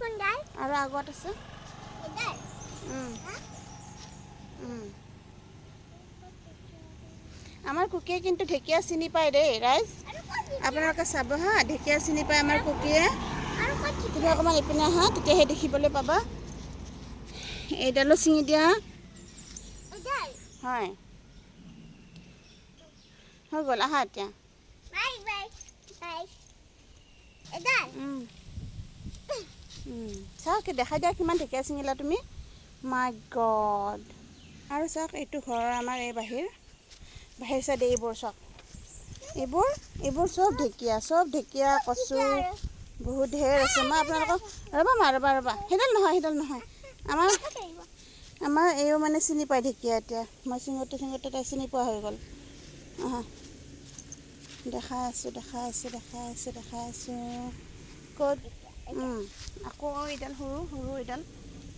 কোনডাল? আৰু আগত আছে। এডাল? উম, উম। আমাৰ কুকিয়ে কিন্তু ঢেকীয়া চিনি পায় দেই ৰাইজ। আৰু ক'ত? আপোনালোকে চাব হা, ঢেকীয়া চিনি পায় আমাৰ কুকিয়ে। আৰু ক'ত? তুমি অকণমান ইপিনে আহা, তেতিয়াহে দেখিবলৈ পাবা। এইডালো ছিঙি দিয়া। এডাল? হয়, হৈ গ'ল, আহা এতিয়া। বাই বাই বাই, এডাল। চাওক, দেখাই দিয়া কিমান ঢেকীয়া ছিঙিলা তুমি। মাই গড! আৰু চাওক, এইটো ঘৰৰ আমাৰ এই বাহিৰ বাহিৰ চাইডে এইবোৰ চাওক, এইবোৰ এইবোৰ চব ঢেকীয়া, চব ঢেকীয়া, কচু বহুত ঢেৰ আছে। মই আপোনালোকক, ৰ'বা মা, ৰ'বা ৰ'বা, সেইডাল নহয়, সেইডাল নহয়। আমাৰ আমাৰ এইও মানে চিনি পায় ঢেকীয়া এতিয়া। মই চিঙোতে চিঙোতে তাই চিনি পোৱা হৈ গ'ল। আহা, দেখাই আছোঁ, দেখাই আছোঁ, দেখাই আছোঁ, দেখাই আছোঁ। ক'ত? আকৌ এইডাল সৰু সৰু, এইডাল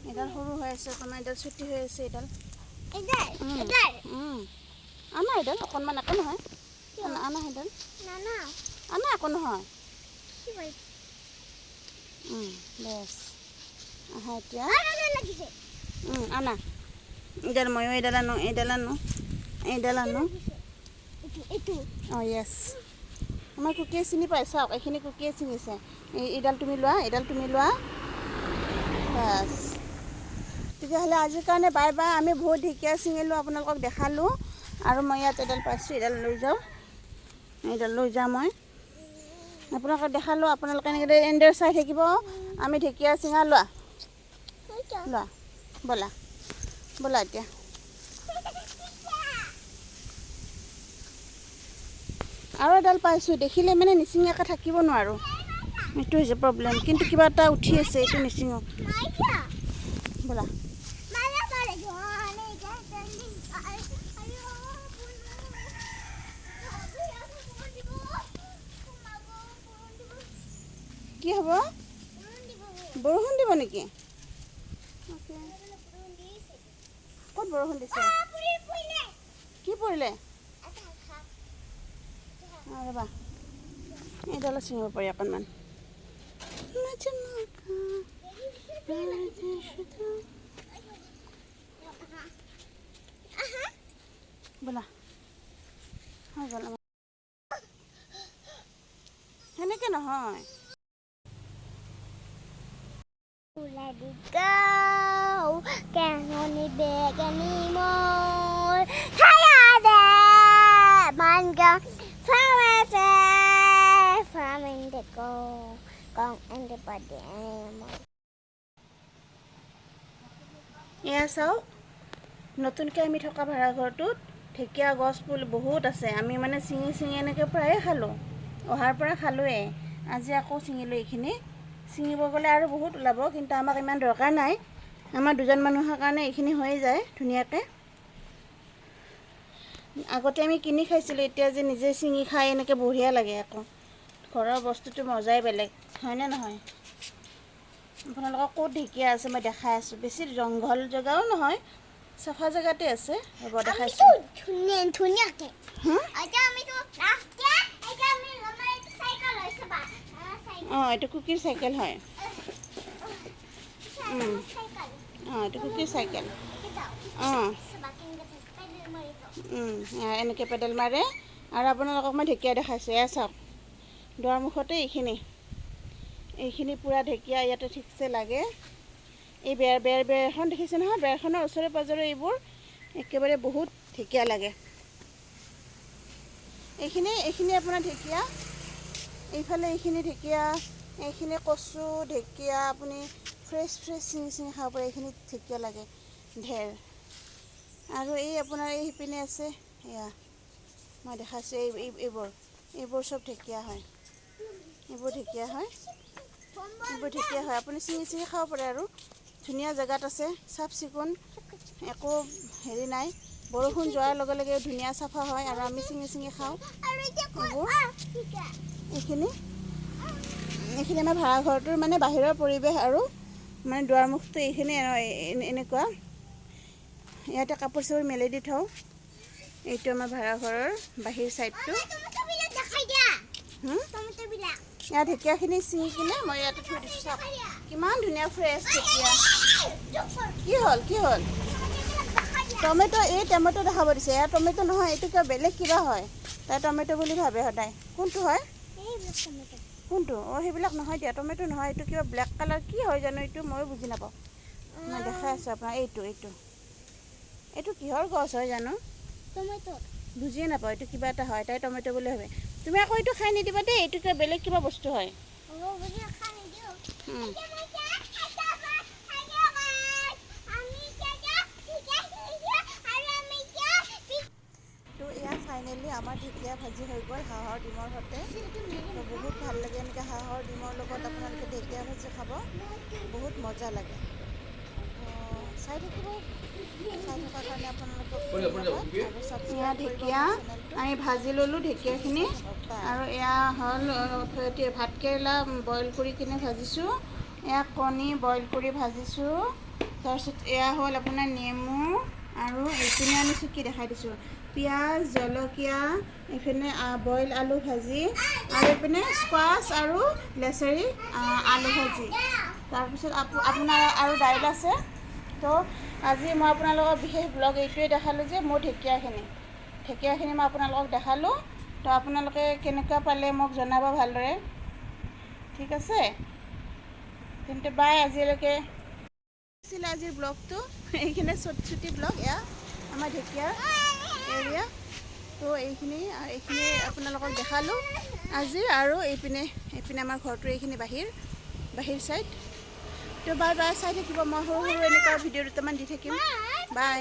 এইডাল সৰু হৈ আছে অকণমান, এইডাল চুটি হৈ আছে এইডাল। এডাল? এডাল? আনা এইডাল অকণমান, একো নহয়, আনা, আনা সেইডাল। নানা। আনা, একো নহয়। কি হয়? বেছ, আহা এতিয়া। আৰু এডাল লাগিছে। আনা এইডাল, ময়ো এইডাল আনো, এইডাল আনো, এইডাল আনো। এইটো, এইটো। অঁ য়েছ, আমাৰ কুকিয়ে চিনি পায়। চাওক, এইখিনি কুকিয়ে ছিঙিছে। এই এইডাল তুমি লোৱা, এইডাল তুমি লোৱা, বাছ। তেতিয়াহ'লে আজিৰ কাৰণে বাই বাই। আমি বহুত ঢেকীয়া ছিঙিলোঁ, আপোনালোকক দেখালোঁ। আৰু মই ইয়াত এডাল পাইছোঁ, এডাল লৈ যাওঁ, এইডাল লৈ যাওঁ মই। আপোনালোকক দেখালোঁ, আপোনালোকে এনেকৈ এনেদৰে চাই থাকিব আমি ঢেকীয়া ছিঙা। লোৱা, লোৱা, ব'লা ব'লা এতিয়া। আৰু এডাল পাইছোঁ, দেখিলে মানে নিচিঙাকৈ থাকিব নোৱাৰোঁ, এইটো হৈছে প্ৰব্লেম। কিন্তু কিবা এটা উঠি আছে, এইটো নিচিঙক। ব'লা। কি হ'ব? বৰষুণ দিব নেকি? ক'ত বৰষুণ দিছে? কি পৰিলে? ৰ'বা, এইডালো ছিঙিব পাৰি অকণমান। ব'লা, হৈ গ'ল। সেনেকে নহয়। Let it go, can't hold me back anymore. Hi there, man, go from myself, from in the go, go in the body anymore. এয়া চাওক, নতুনকৈ আমি থকা ভাড়াঘৰটোত ঢেকীয়া গছ পুলি বহুত আছে। আমি মানে ছিঙি ছিঙি এনেকৈ প্ৰায়ে খালোঁ, অহাৰ পৰা খালোঁৱেই। আজি আকৌ ছিঙিলোঁ এইখিনি। ছিঙিব গ'লে আৰু বহুত ওলাব, কিন্তু আমাক ইমান দৰকাৰ নাই। আমাৰ দুজন মানুহৰ কাৰণে এইখিনি হৈয়ে যায় ধুনীয়াকৈ। আগতে আমি কিনি খাইছিলোঁ, এতিয়া যে নিজে ছিঙি খাই এনেকৈ বঢ়িয়া লাগে আকৌ। ঘৰৰ বস্তুটো মজাই বেলেগ, হয়নে নহয়? আপোনালোকক ক'ত ঢেকীয়া আছে মই দেখাই আছোঁ। বেছি জংঘল জেগাও নহয়, চাফা জেগাতে আছে। ৰ'ব, দেখাইছোঁ। ধুনীয়া ধুনীয়াকে। হুম? এতিয়া আমিতো ৰাস্তা, এতিয়া আমি আমাৰ এইটো চাইকেল হৈছে বা চাইকেল। অঁ, এইটো কুকিৰ চাইকেল হয়। চাইকেল। অঁ, এইটো কুকিৰ চাইকেল। যাওঁ। অঁ। চাবা কেনেকৈ পেডেল মাৰিব। এনেকৈ পেডেল মাৰে। আৰু আপোনালোকক মই ঢেকীয়া দেখাইছোঁ। এয়া চাওক, দুৱাৰমুখতে এইখিনি এইখিনি পূৰা ঢেকীয়া ইয়াতে ঠিকছে লাগে। এই বেৰ বেৰ বেৰখন দেখিছে নহয়, বেৰখনৰ ওচৰে পাঁজৰে এইবোৰ একেবাৰে বহুত ঢেকীয়া লাগে। এইখিনি এইখিনি আপোনাৰ ঢেকীয়া, এইফালে এইখিনি ঢেকীয়া, এইখিনি কচু ঢেকীয়া। আপুনি ফ্ৰেছ ফ্ৰেছ ছিঙি ছিঙি খাব পাৰে। এইখিনিত ঢেকীয়া লাগে ঢেৰ। আৰু এই আপোনাৰ এই সিপিনে আছে, এয়া মই দেখাইছোঁ, এই এইবোৰ এইবোৰ চব ঢেকীয়া হয়, এইবোৰ ঢেকীয়া হয়, এইবোৰ ঢেকীয়া হয়। আপুনি ছিঙি ছিঙি খাব পাৰে। আৰু ধুনীয়া জেগাত আছে, চাফ চিকুণ, একো হেৰি নাই। বৰষুণ যোৱাৰ লগে লগে ধুনীয়া চাফা হয় আৰু আমি ছিঙি ছিঙি খাওঁ। আৰু এতিয়া ক'ত? এইবোৰ। ঠিক আছে। এইখিনি এইখিনি আমাৰ ভাড়াঘৰটোৰ মানে বাহিৰৰ পৰিৱেশ আৰু মানে দুৱাৰমুখটো এইখিনি এনেকুৱা। ইয়াতে কাপোৰ চাপোৰ মেলি দি থওঁ। এইটো আমাৰ ভাড়াঘৰৰ বাহিৰ চাইডটো। টমেটোবিলাক দেখাই দিয়া। হুম? টমেটোবিলাক। ইয়াৰ ঢেকীয়াখিনি ছিঙি কিনে মই ইয়াতে থৈ দিছোঁ। চাওক, কিমান ধুনীয়া ফ্ৰেছ ঢেকীয়া। কি হ'ল? কি হ'ল? টমেট', এই টমেট' দেখাব দিছে। এয়া টমেট' নহয়, এইটো কিবা বেলেগ কিবা হয়। তাই টমেট' বুলি ভাবে সদায়। কোনটো হয়? কোনটো? অঁ, সেইবিলাক নহয় দিয়া, টমেট' নহয়। এইটো কিবা ব্লেক কালাৰ কি হয় জানো এইটো, ময়ো বুজি নাপাওঁ। মই দেখাই আছোঁ আপোনাক। এইটো এইটো এইটো কিহৰ গছ হয় জানো? টমেটো। বুজিয়ে নাপাওঁ, এইটো কিবা এটা হয়। তাই টমেট' বুলি ভাবে। তুমি আকৌ এইটো খাই নিদিবা দেই, এইটো কিবা বেলেগ কিবা বস্তু হয়। অ, বুজি খাই নিদিওঁ। আমি তো এয়া ফাইনেলি আমাৰ ঢেকীয়া ভাজি হৈ গ'ল হাঁহৰ ডিমৰ সৈতে। তো বহুত ভাল লাগে এনেকৈ হাঁহৰ ডিমৰ লগত আপোনালোকে ঢেকীয়া ভাজি খাব, বহুত মজা লাগে। তো চাই থাকিব, চাই থকাৰ কাৰণে আপোনালোকক ধন্যবাদ আৰু এয়া ঢেকীয়া আমি ভাজি ল'লোঁ ঢেকীয়াখিনি। আৰু এয়া হ'ল ভাতকেৰেলা বইল কৰি কিনে ভাজিছোঁ। এয়া কণী বইল কৰি ভাজিছোঁ। তাৰপিছত এয়া হ'ল আপোনাৰ নেমু। আৰু এইপিনে আনিছোঁ কি দেখাই দিছোঁ, পিঁয়াজ, জলকীয়া, এইপিনে বইল আলু ভাজি আৰু এইপিনে স্কোৱাছ আৰু লেচেৰি আলু ভাজি। তাৰপিছত আপোনাৰ আৰু দাইল আছে। তো আজি মই আপোনালোকক বিশেষ ব্লগ এইটোৱে দেখালোঁ যে মোৰ ঢেকীয়াখিনি ঢেকীয়াখিনি মই আপোনালোকক দেখালোঁ। তো আপোনালোকে কেনেকুৱা পালে মোক জনাব ভালদৰে। ঠিক আছে তেন্তে, বাই আজিলৈকে। আছিলে আজিৰ ব্লগটো এইখিনি, চুটি ব্লগ। এয়া আমাৰ ঢেকীয়াৰ এৰিয়া। তো এইখিনি এইখিনি আপোনালোকক দেখালোঁ আজি। আৰু এইপিনে এইপিনে আমাৰ ঘৰটোৰ এইখিনি বাহিৰ বাহিৰ ছাইড। তো বাই বাই, চাই থাকিব, মই সৰু সৰু এনেকুৱা ভিডিঅ' দুটামান দি থাকিম। বাই।